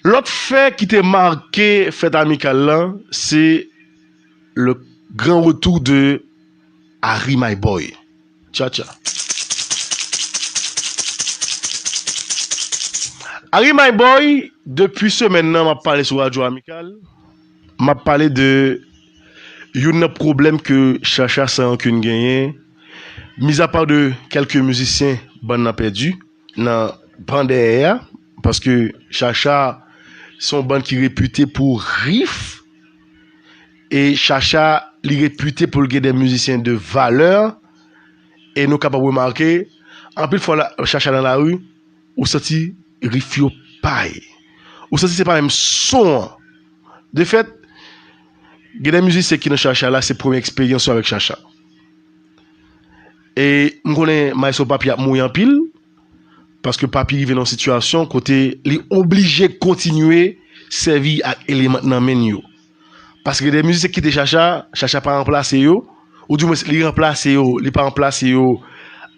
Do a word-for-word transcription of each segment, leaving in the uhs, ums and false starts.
Lòt fè ki te make fèt Amikal lan, se le gran retour de Harry My Boy. Tcha tcha. Harry My Boy, depi semèn nan, m ap pale sou Radyo Amikal. M ap pale de youn nan pwoblèm ke Chacha San Rankin genyen, mizapa de kèlke mizisyen bann nan pèdi nan ban dèyè a, paske Chacha se yon bann ki repite pou rif, e Chacha, li repite pou l gen de mizisyen de valè, e nou kapab remake, anpil fwa la, Chacha nan lari, ou santi rif yo pay. Ou santi se pa menm son an. De fèt, gen de mizisyen ki nan Chacha la, se premye eksperyans yo avèk Chacha. E m konnen Maestro Papi ap mouri anpil, paske Papi rive nan yon sitiyasyon kote li oblije kontinye sèvi ak eleman nan men yo. Paske gen de mizisyen ki kite Chacha, Chacha pa ranplase yo, oudimwens li ranplase yo, li pa ranplase yo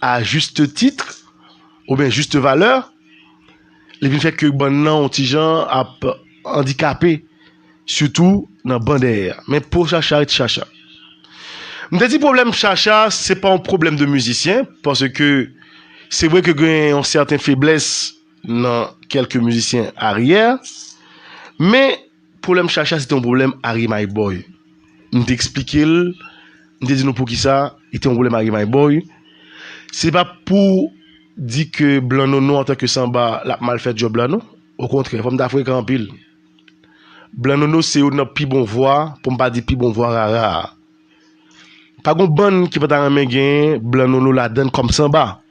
à juste titre, oubyen juste valè, li vin fè ke bann nan yon ti jan ap andikape, sitou nan ban dèyè a. Men po Chacha ret Chacha. M te di pwoblèm Chacha, se pa yon pwoblèm de mizisyen, paske se vre ke gen yon sèten feblès nan kèlke mizisyen aryè, men pwoblèm Chacha, se te yon pwoblèm Harry My Boy. M te eksplike l, m te di nou poukisa li te yon pwoblèm Harry My Boy. Se pa pou di ke Blan Nono antanke sanba, l ap mal fè djòb la, non. Okontrè, fò m ta frekan anpil. Blan Nono se youn nan pi bon vwa, pou m pa di pi bon vwa rara a. Pa gon bann ki pa ta renmen gen Blan Nono ladann kòm sanba.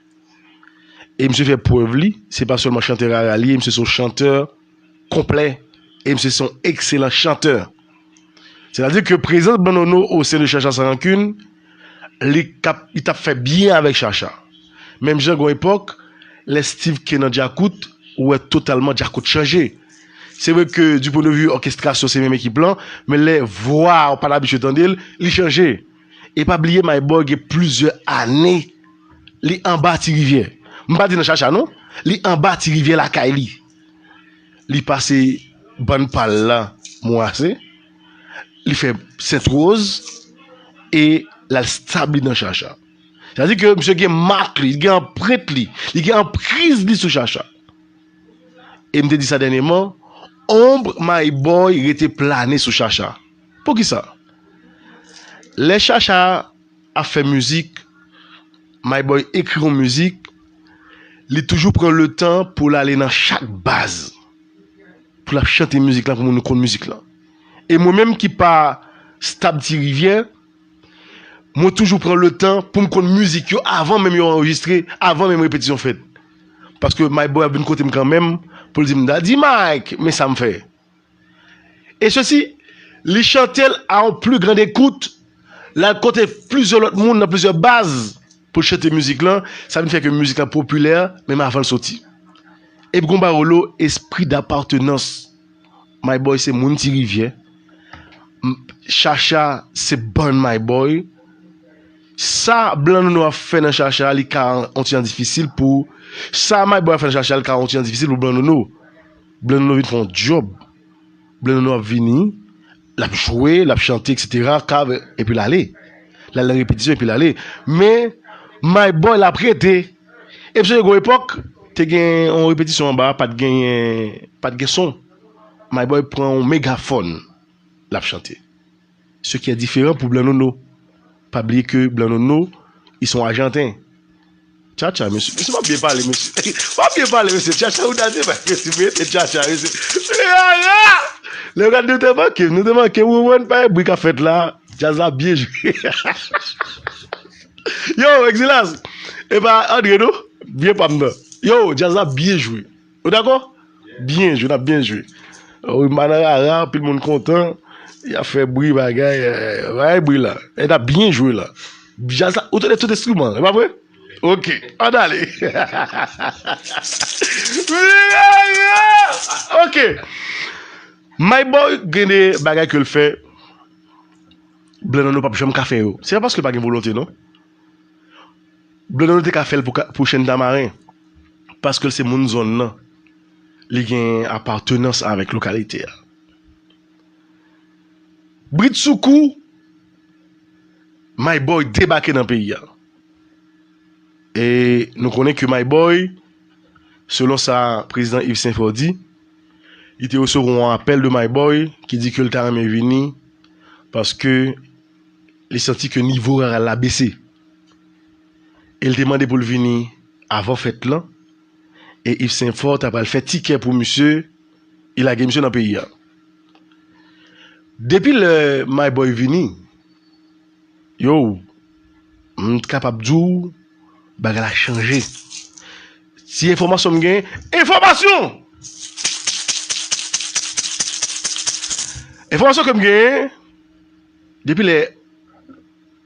E misye fè prèv li, se pa sèlman chantè rara li ye, misye se yon chantè konplè, e misye se yon ekselan chantè. Sètadi ke prezans Blan Nono o sen de Chacha San Rankin, li kap, li t ap fè byen avèk Chacha. Menm jan gon epòk, lè Steve K nan Djakout, ou wè totalman Djakout chanje. Se vre ke du point de vue òkestrasyon se menm ekip lan, men lè vwa ou pa t abitye tande l, li chanje. E pa bliye My Boy gen plizyè ane li anba Ti Rivyè. M pa di nan Chacha non, li anba Ti Rivyè lakay li. Li pase bann pa l la Mwasen, li fè Sentwoz e l al stab li nan Chacha. Sa di ke misye gen mak li, li gen anprent li, li gen anpriz li sou Chacha. E m te di sa dènyèman, onb My Boy rete plane sou Chacha. Poukisa? Lè Chacha ap fè mizik, My Boy ekri yon mizik, li toujou pran letan pou l ale nan chak baz, pou l ap chante mizik lan, pou moun konn mizik lan. E mwen menm ki pa stab Ti Rivyè, mwen toujou pran letan pou m konn mizik yo avan menm yo anrejistre, avan menm repetisyon fèt. Paske My Boy ap vin kote m kanmenm pou l di m, Daddy Mike, men sa m fè. E sesi, li chante l a yon pli grand ekout, l al kote plizyè lòt moun nan plizyè baz pou l chante mizik lan, sa vin fè ke mizik lan popilè, menm avan l soti. Epi gon bagay rele espri dapatenans. My Boy se moun Ti Rivyè. M-, Chacha se bann My Boy. Sa Blan Nono ap fè nan Chacha, li ka yon ti jan difisil pou, sa My Boy ap fè nan Chacha, li ka yon ti jan difisil pou Blan Nono. Blan Nono vin fè yon djòb. Blan Nono ap vini, l ap jwe, l ap chante, et cetera, kav, epi l ale. L al nan repetisyon, epi l ale. Men, My Boy, l ap rete. Epi sonje gon epòk, te gen yon repetisyon anba, pa t genyen, pa t gen son. My Boy pran yon megafòn, l ap chante. Ce qui est différent pou Blan Nono. Pa bliye ke Blan Nono, ils sont argentins. Tchatcha, mesye. Mesye, w ap byen pale, mesye. W ap byen pale, mesye. Tchatcha, ou dade, mesye. Mesye, tchatcha, mesye. Lè w gade, nou te manke, nou te manke, ou wè, pa bri k ap fèt la. Djaz la byen jwe. Yo, Exilas. E pa Andre, non? Byen pa m nan. Yo, djaz la byen jwe. Ou dakò? Byen jwe, n ap byen jwe. Wi, m pa nan rara, anpil moun kontan. Y ap fè bri bagay, eh, bagay bri la. E n ap byen jwe la. Djaz la, ou tande tout enstriman, e pa vre? Ok, ann ale. Ok. My Boy gen de bagay ke l fè, Blan Nono p ap janm ka fè yo. Se pa paske l pa gen volonte, non. Blan Nono te ka fè l pou ka, pou Chen Tamaren. Paske l se moun zòn nan. li gen apatenans avèk lokalite a. Bridsoukou, My Boy debake nan peyi a. E nou konnen ke My Boy, selon sa prezidan Yves Saint Fort di, li te resevwa yon apèl de My Boy ki di ke l ta renmen vini paske li santi ke nivo rara l la bese. E l te mande pou l vini avan fèt lan. E Yves Saint Fort ta pral fè tikè pou misye, li lage misye nan peyi a. Depi lè My Boy vini, yo, m kapab di w, bagay la chanje. Ti enfòmasyon m gen, enfòmasyon! Enfòmasyon ke m genyen, depi lè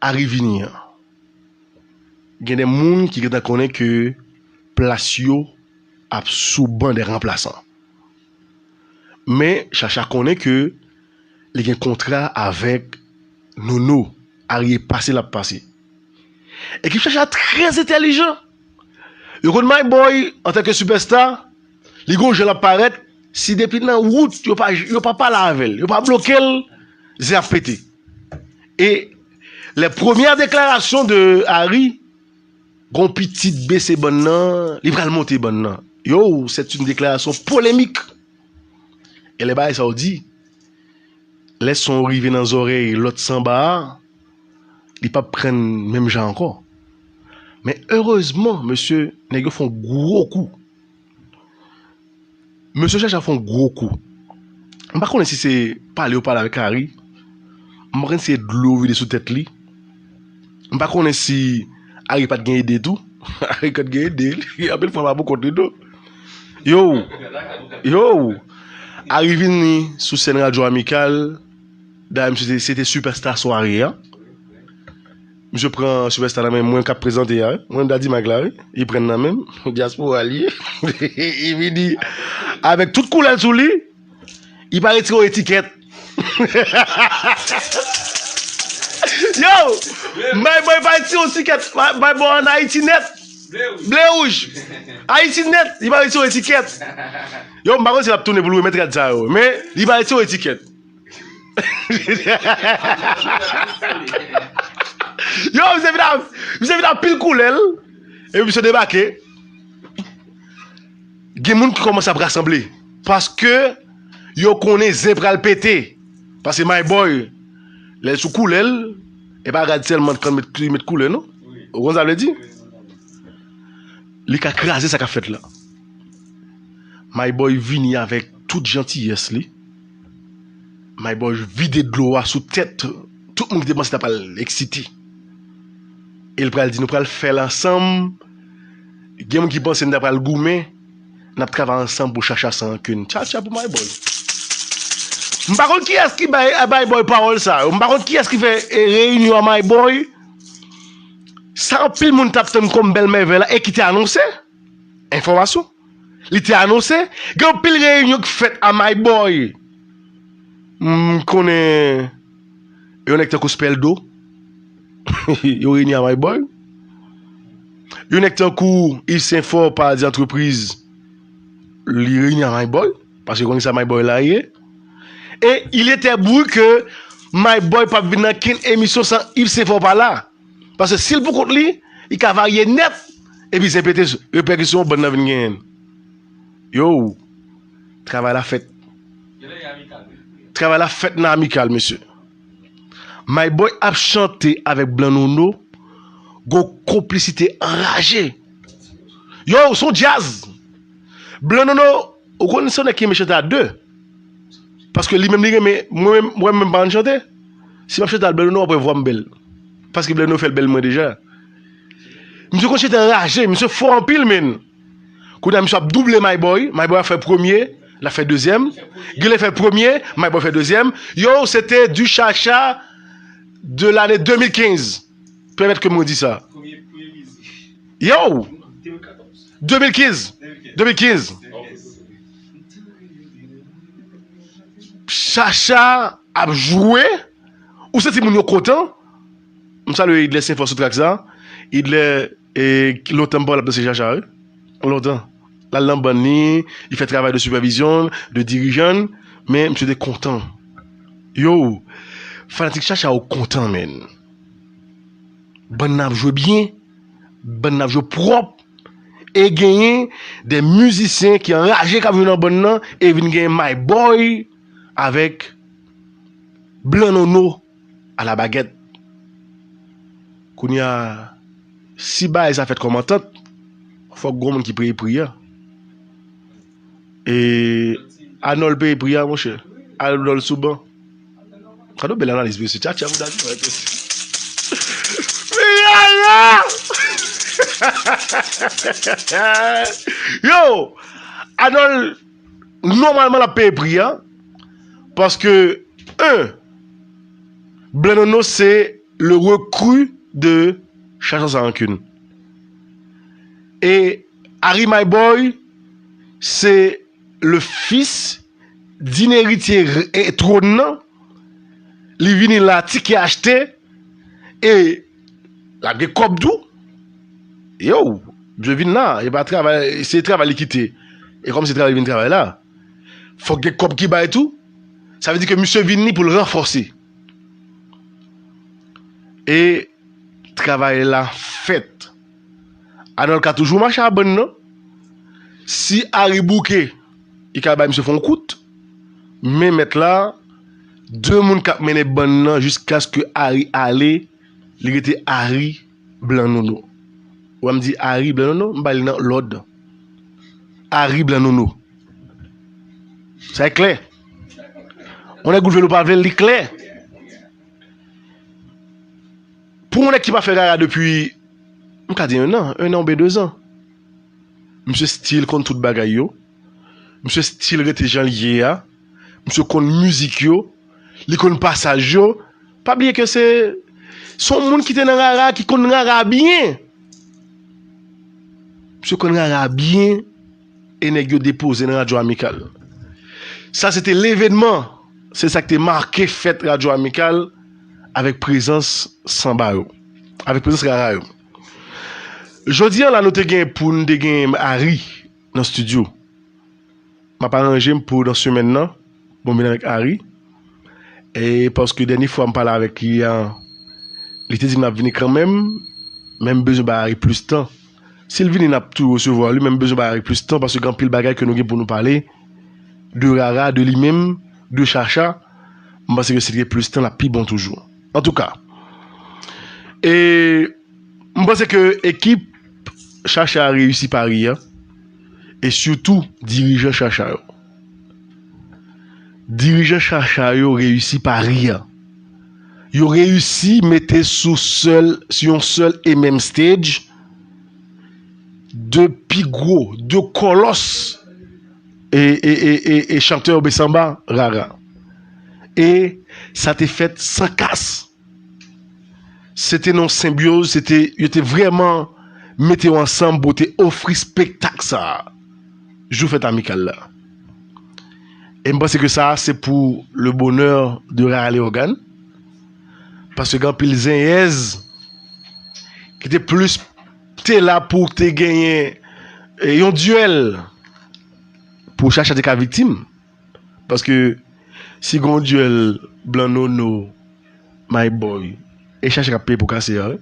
Harry vini an, gen de moun ki gentan konnen ke plas yo ap sou ban de ranplasan. Men Chacha konnen ke li gen kontra avèk Nono. Harry e pase l ap pase. Ekip Chacha trè entèlijan. Yo konn My Boy antanke sipèsta, li gon jan l ap parèt, si depi nan wout, yo pa, yo pa pale avè l, yo pa bloke l, zen ap pete. E les premières déclarations de Harry, gon pitit bese bann nan, li pral monte bann nan. Yo, c'est une déclaration polémique. E lè bagay sa yo di, lè son rive nan zòrèy lòt sanba a, li p ap prann menm jan ankò. Men erezman, mesye, nèg yo fè yon gwo kou. Mesye Chacha fè yon gwo kou. M pa konnen si se pale yo pale avèk Harry. M pa konnen si se dlo vide sou tèt li. M pa konnen si Harry pa t gen ide tou. Harry pa t gen ide. Anpil fwa pa pou kont li tou. Yo, yo. Harry vini sou sèn radyo Amikal. Dayè, misye se te sipèsta sware a. Misye pran sipèsta nan men mwen k ap prezante a, wi. Mwen m ta di Mike la, wi. Li pran nan men m. Dyaspora li ye. Li vini avèk tout koulè l sou li. Li pa retire yon etikèt. Yo! My Boy pa retire yon etikèt. My, My Boy ann Ayiti nèt. Ble wouj. Ayiti nèt. Li pa retire yon etikèt. Yo, m pa konn si l ap tounen pou l remèt rad sa yo. Men, li pa retire yon etikèt. Yo, misye vin a, misye vin a pil koulè l. Epi misye debake. Gen moun ki kòmanse ap rasanble. Paske yo konnen zen pral pete. Paske My Boy, lè l sou koulè l, e pa rad sèlman k met, met koulè, non. Ou konn sa vle di? Li ka kraze sa k ap fèt la. My Boy vini avèk tout jantiyès li. My Boy vide dlo a sou tèt tout moun ki te panse ta pral eksite. E l pral di, nou pral fè l ansanm. Gen moun ki panse n ta pral goumen. N ap travay ansanm pou Chacha san rancune. Tchatcha pou My Boy. M pa konn kiyès ki bay, bay Boy pawòl sa yo. M pa konn kiyès ki fè, e, reyinyon a My Boy. Sa anpil moun t ap tann kòm bèl mèvèy la e ki te anonse. Enfòmasyon. Li te anonse. Gen anpil reyinyon ki fèt a My Boy. M konnen yon nèg tankou Speldo. Yo reyini a My Boy. Yon nèg tankou Yves Saint Fort, Paradi Antrepriz. Li reyini a My Boy. Paske konnen sa My Boy la ye. E il était voulu que My Boy p ap vin nan kenn emisyon san Yves Saint Fort pa la. Paske si l pou kont li, li ka varye nèt. Epi se pete repèkisyon bann nan vin genyen. Yo, travay la fèt. Travay la fèt nan Amikal, mesye. My Boy ap chante avèk Blan Nono. Gon konplisite anraje. Yo, se yon djaz. Blan Nono, ou konn se yon nèg ki renmen chante a de. Paske li menm li renmen, mwen menm, mwen menm pa konn chante. Si m ap chante al Blan Nono, w ap wè vwa m bèl. Paske Blan Nono fè l bèl mwen deja. Misye konn chante anraje, misye fò anpil, men. Kounye a misye ap double My Boy, My Boy ap fè premye, l ap fè dezyèm. Genlè fè premye, My Boy fè dezyèm. Yo, se te du Chacha de l'année deux mille quinze. Pèmèt ke mwen di sa. Yo! Deux mille quinze. Deux mille quinze. Chacha ap jwe. Ou santi moun yo kontan. M salye Idlè Senfò sou trak sa. Idlè, e, lontan m pa wè l ap danse Chacha, wi. Lontan. L al nan bann li, li fè travay de sipèvizyon, de dirijan, men misye te kontan. Yo, fanatik Chacha yo kontan, menn. Bann nan ap jwe byen, bann nan ap jwe pwòp, e genyen de mizisyen ki anraje k ap jwe nan bann nan, e vin genyen My Boy avèk Blan Nono a la bagèt. Kounye a, si bagay sa fèt kòm antant, fòk gon moun ki peye pri a. E Anòl peye pri a, monchè. Anòl sou ban. Kado bèl analiz, mesye. Tchatcha pou dati. Yo! Anòl, nòmalman, l ap peye pri a. Paske, en, Blan Nono se le recrue de Chacha Sans Rancune. E Harry My Boy se le fils din eritye e twòn nan. Li vini la, tikè achte, e l ap gen kòb tou. Yo, misye vin la, e pa travay, se travay li kite. E kòm se travay li vin travay la, fòk gen kòb ki bay tou. Sa vle di ke misye vin li pou l ranfòse. E travay la fèt. Anòl ka toujou mache a bann nan. Si Harry bouke, li ka bay misye fè yon kout. Men mèt la, de moun k ap mennen bann nan jiskaske Harry ale, li rete Harry Blan Nono. Ou wè m di Harry Blan Nono, m ba li nan lòd. Harry Blan Nono. Sa e klè. On nèg ou vle l ou pa vle l, li klè. Pou yon nèg ki pa fè rara depi, m ka di en an, en an oubyen de zan. Misye still konn tout bagay yo. Misye still rete jan l ye a. Misye konn mizik yo. Li konn pasaj yo. Pa bliye ke se, se yon moun ki te nan rara, ki konn rara byen. Misye konn rara byen. E nèg yo depoze nan Radyo Amikal. Sa se te levenman, se sa ki te make fèt Radyo Amikal avèk prezans sanba yo, avèk prezans rara yo. Jodi a la, nou te gen pou n te gen Harry nan estidyo. M ap aranje m pou nan semèn nan, bon, m vin avèk Harry. E paske dènye fwa m pale avèk li a, li te di m l ap vini kanmenm, men m bezwen ba Harry plis tan. Si l vini, n ap tou resevwa li, men m bezwen ba Harry plis tan paske gen anpil bagay ke nou gen pou nou pale de rara, de li menm, de Chacha. M panse ke si l gen plis tan, l ap pi bon toujou. Antouka, e m panse ke ekip Chacha reyisi pari a, e sitou dirijan Chacha yo. Dirijan Chacha yo reyisi pari a. Yo reyisi mete sou sèl, sou yon sèl e menm stage, de pi gwo, de kòlòs e, e, e, e, e chantè oubyen sanba rara. E sa te fèt san kas. Se te nan senbyoz, se te, yo te vrèman mete yo ansanm pou te ofri spektak sa a jou fèt Amikal la. E m panse ke sa a se pou le bonheur de Rara Leyogàn. Paske gen anpil zenyèz ki te plis te la pou te genyen, e, yon dyèl pou Chacha te ka viktim. Paske si gen yon dyèl Blan Nono, My Boy, e Chacha k ap peye pou kase a, wi.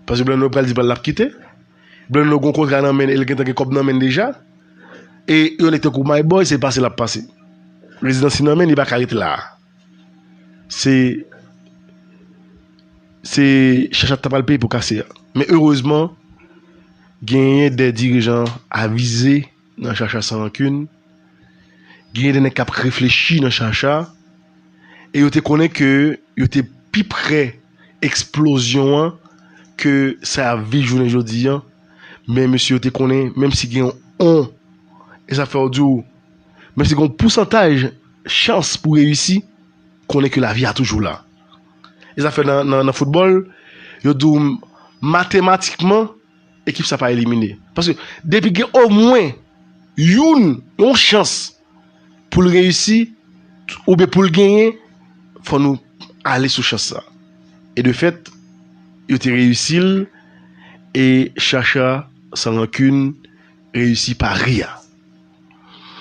Paske Blan Nono pral di pral l ap kite. Blan Nono gen yon kontra nan men l, e l gentan gen kòb nan men l deja. E yon nèg tankou My Boy, se pase l ap pase. Rezidans li nan men l, li pa ka ret la. Se, se Chacha t ap al peye pou kase a. Men erezman, genyen de dirijan avize nan Chacha Sans Rancune. Genyen de nèg k ap reflechi nan Chacha. E yo te konnen ke yo te pi pre eksplozyon an ke sa y ap viv jounen jodi a. Men mesye yo te konnen, menm si gen yon on, e sa fè w di w, menm si gen yon pousantaj chans pou reyisi, konnen ke lavi a toujou la. E sa fè nan, nan, nan foutbòl, yo di w matematikman, ekip sa pa elimine. Paske depi gen omwen youn, yon chans pou l reyisi, oubyen pou l genyen, fò nou ale sou chans sa. E de fèt, yo te reyisi l, e Chacha Sans Rancune reyisi pari a.